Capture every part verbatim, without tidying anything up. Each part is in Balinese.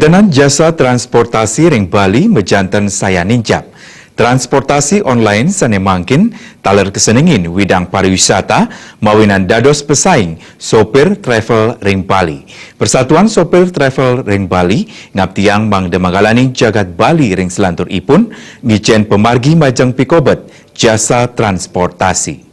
Tenan jasa transportasi ring Bali majanten sayan nincap. Transportasi online sane mangkin taler kasenengin widang pariwisata mawinan dados pesaing sopir travel ring Bali. Persatuan Sopir Travel ring Bali ngaptiang mangda manggalaning jagat Bali ring salanturipun ngijen pamargi majeng pikobet jasa transportasi.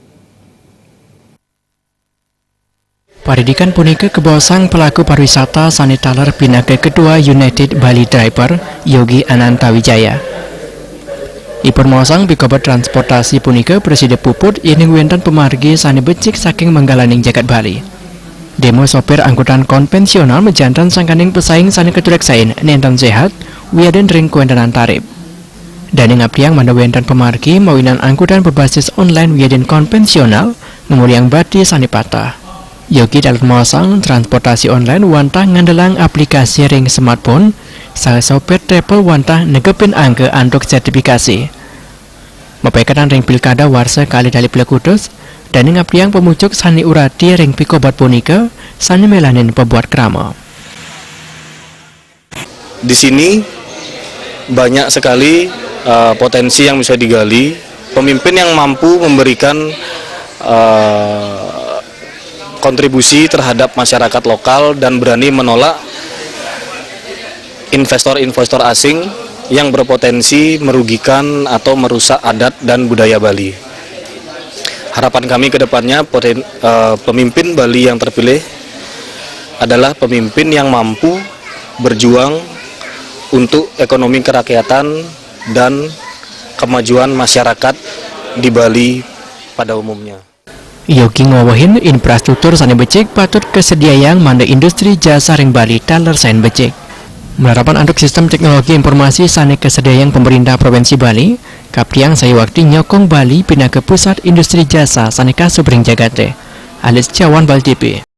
Paridikan punika kabaosang pelaku pariwisata sane taler pinaka Ketua United Bali Driver, Yogi Ananta Wijaya. Ipun maosang pikobet transportasi punika prasida puput yening wenten pamargi sane becik saking manggalaning jagat Bali. Demo sopir angkutan konvensional majanten sangkaning pesaing sane katureksain nenten sehat, wiadin ring kawentenan tarip. Dane ngaptiang mangda wenten pamargi mawinan angkutan berbasis online wiadin konvensional, ngemuriang bati sane patah. Yogi taler maosang transportasi online wantah ngandelang aplikasi ring smartphone, saha sopir travel wantah negepin angka antuk sertifikasi. Mapaiketan ring Pilkada warsa kalih tali plekutus, dane ngaptiang pamucuk sane urati ring pikobet punika, sane melanin pabuat krama. Di sini banyak sekali, eh, potensi yang bisa digali, pemimpin yang mampu memberikan, eh, kontribusi terhadap masyarakat lokal dan berani menolak investor-investor asing yang berpotensi merugikan atau merusak adat dan budaya Bali. Harapan kami ke depannya, poten-, eh, pemimpin Bali yang terpilih adalah pemimpin yang mampu berjuang untuk ekonomi kerakyatan dan kemajuan masyarakat di Bali pada umumnya. Yogi ngwewehin infrastruktur sane becik patut kasediayang mangda industri jasa ring Bali taler sayan becik. Malarapan antuk sistem teknologi informasi sane kasediayang Pemerintah Provinsi Bali, kaptiang sayuwakti nyokong Bali pinaka pusat industri jasa sane kasub ring jagate. Alis Jawan, Bali T V.